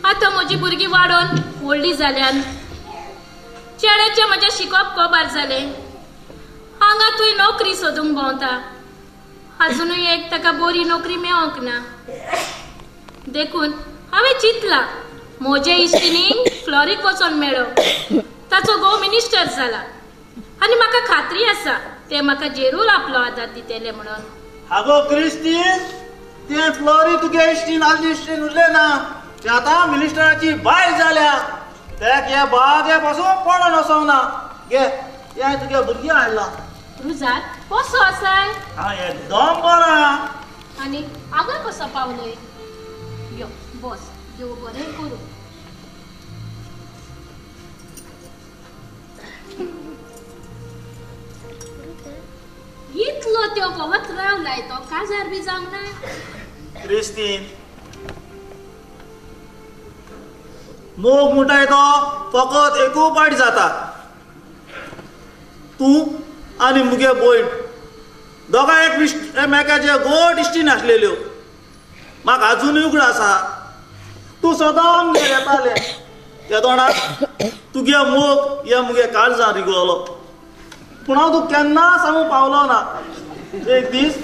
आतां म्हजी भुरगीं वाडोवन व्हडली जाल्यान चेड्याचें म्हजें शिकप कोबार जालें. हांगा तूं नोकरी सोदूंक भोंवता, आजुनूय एक ताका बरी नोकरी मेळोंक ना. देखून हांवें चिंतलां म्हजे इश्टिणीक फ्लॉरीक वचोन मेळो. ताचो घोव मिनिस्टर जाला आनी म्हाका खात्री आसा ते म्हाका जेरूल आपलो आदार दितले म्हणून. आगो क्रिस्तीन, ते फ्लॉरी तुगे इश्टीन आदली इश्टीन उरले ना, ते आतां मिनिस्टराची बायल जाल्या. तेक हे बागे पासून पडोन वचोंक ना. घे हे तुगे भुरगीं हाडलां. रुजार कसो आसाय? हांव एकदम बरो. आनी हांगा कसो पावलोय? यो बस, देव बरें करूं. इतलो त्यो भोंवत रावलाय तो काजार बी जावंक ना. क्रिस्तीन, मोग म्हणटाय तो फकत एकू पाट जाता. तूं आनी मुगे भयण दोगांय एकमेकाचे गोड इश्टीन आसलेल्यो. म्हाका आजुनूय उगड आसा तूं सदां आमगेर येतालें त्या तोंडाक तुगे मोग हे मुगे काळजां रिगवलो. पूण हांव तुका केन्ना सांगूंक पावलो ना. एक दीस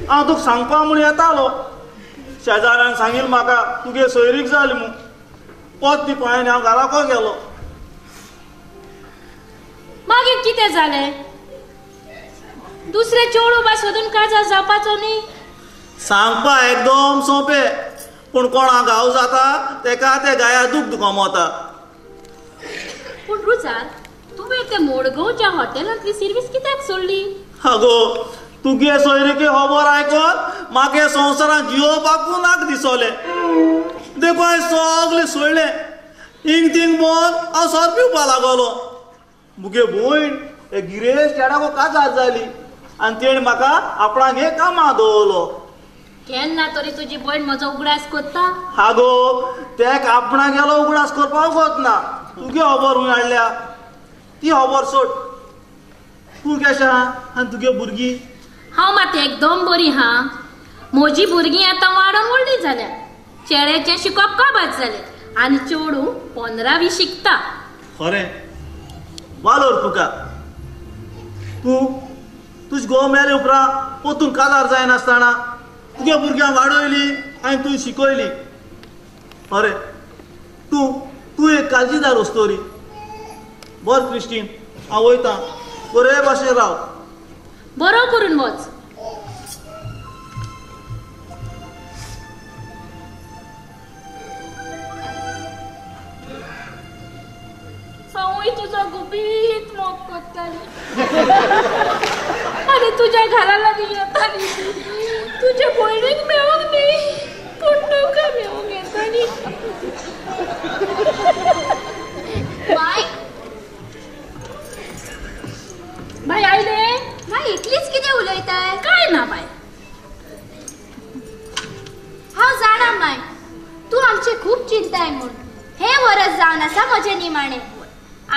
हांव तुका सांगपा म्हूण येतालो, शेजाऱ्यान सांगिल्लें म्हाका तुगे सोयरीक जाली म्हूण. पोत ती पळयन हांव घराको गेलो. मागीर कितें जालें? दुसरे चेडूं बा सोदून काजार जावपाचो न्ही? सांगपा एकदम सोंपें, पूण कोणा गांव जाता तेका ते गाया दूख दुखमता. पूण रुजार, तुवें ते मोडगांवच्या हॉटेलांतली सर्वीस कित्याक सोडली? आगो तुगे सोयरीके खबर आयकोन म्हाका संवसारांत जियोवपाकू नाक दिसोलें. देखून हांवें सगळें सोडलें. इंग तींग भोंवन हांव सोरो पिवपा लागलो. मुगे भयण एक गिरेस्त चेड्याको काजार जाली आनी तेणें म्हाका आपणाक हे कामां दवरलो. केन्ना तरी तुजी भयण म्हजो उगडास करता? आगो तेक आपणाक गेलो उगडास करपाक वच ना. तुगे खबर खंय हाडल्या ती खबर सोड. तूं कशें आहा आनी तुगे भुरगीं? हांव मात एकदम बरी हा. म्हजी भुरगीं आतां वाडोवन व्हडलीं जाल्या. चेड्याचें शिकप काबार जालें आनी चेडूं 15वी शिकता. खरें वालोर तुका. तूं तुज घोव मेले उपरांत पोतून काजार जायनासतना तुगे भुरग्यांक वाडयली आनी तूं शिकयली. खरें तूं तूं एक काळजीदार वस्तोरी. बर क्रिस्टीन, हांव वयता. बरे भाशेन राव. बरो करून वच. हांवूय तुजो गुपीत मोग करताली आनी तुज्या घरा लागीं येताली. तुजे भयणीक मेळूंक न्ही, पूण तुका मेळूंक येताली. बाय बाय आयले? माय इतलीच कितें उलयताय? काय ना बाय. हांव जाणा माय, तूं आमचें खूब चिंताय म्हूण. हें वरस जावन आसा म्हजें निमाणें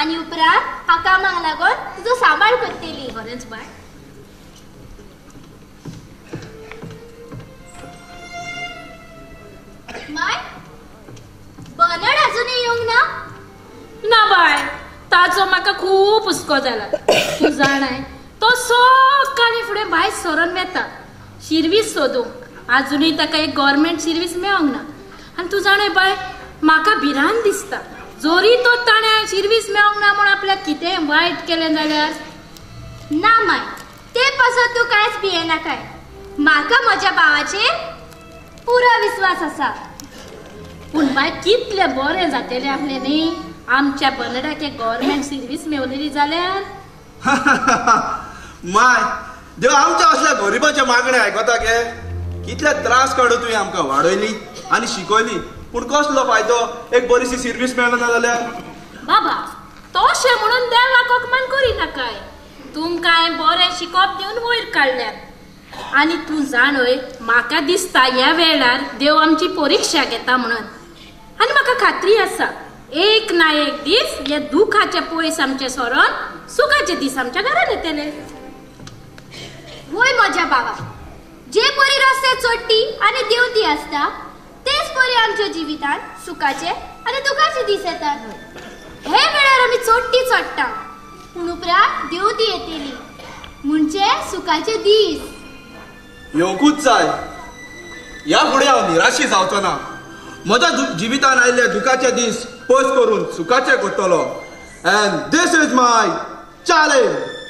आनी उपरांत हांव कामाक लागून तुजो सांबाळ करतली. खरेंच बाय. माय, बनड अजूनय येवंक ना? ना बाय, ताचो म्हाका खूब हुस्को जाला. तूं जाणाय तो सकाळीं फुडें भायर सरोन वेता शिरवीस सोदूंक. आजुनूय ताका एक गव्हर्मेंट शिरवीस मेळोंक ना. आनी तूं जाणाय बाय, म्हाका भिरांत दिसता जोरी तो ताणें शिरवीस मेळोंक ना म्हूण आपल्याक कितेंय वायट केलें जाल्यार. ना माय, ते पासत तूं कांयच भियेनाकाय. म्हाका म्हज्या भावाचेर पुरो विस्वास आसा. पूण बाय कितलें बरें जातलें आसलें न्ही आमच्या बनडाक एक गव्हर्मेंट सर्वीस मेवलेली जाल्यार. माय, देव आमच्या असल्या गरिबांच्या मागणे आयकता गे. कितले त्रास काडून तुवें आमकां वाडयली आनी शिकयली, पूण कसलो फायदो एक बरीशी सर्वीस मेळना जाल्यार. बाबा तशें म्हणून देवाक अपमान करिनाकाय. तुमकां हांवें बरें शिकप दिवन वयर काडल्यात आनी तूं जाणय म्हाका दिसता ह्या वेळार देव आमची परिक्षा घेता म्हणून. आनी म्हाका खात्री आसा एक ना एक दीस हे दुखाचे पयस आमचे सरोन सुखाचे दीस आमच्या घरान येतले. वय म्हज्या बाबा, जे परी रस्ते चडटी आनी देंवती आसता तेच परी आमच्या जिवितांत सुखाचे आनी दुखाचे दीस येतात. हे वेळार आमी चोडटी चडटा, पूण उपरांत देंवती येतली म्हणजे सुखाचे दीस. येवंकूच जाय. ह्या फुडें हांव निराशी जावचो ना. म्हज्या जिवितान आयिल्ले दुखाचे दीस पयस करून सुखाचे करतलो. And this is my challenge.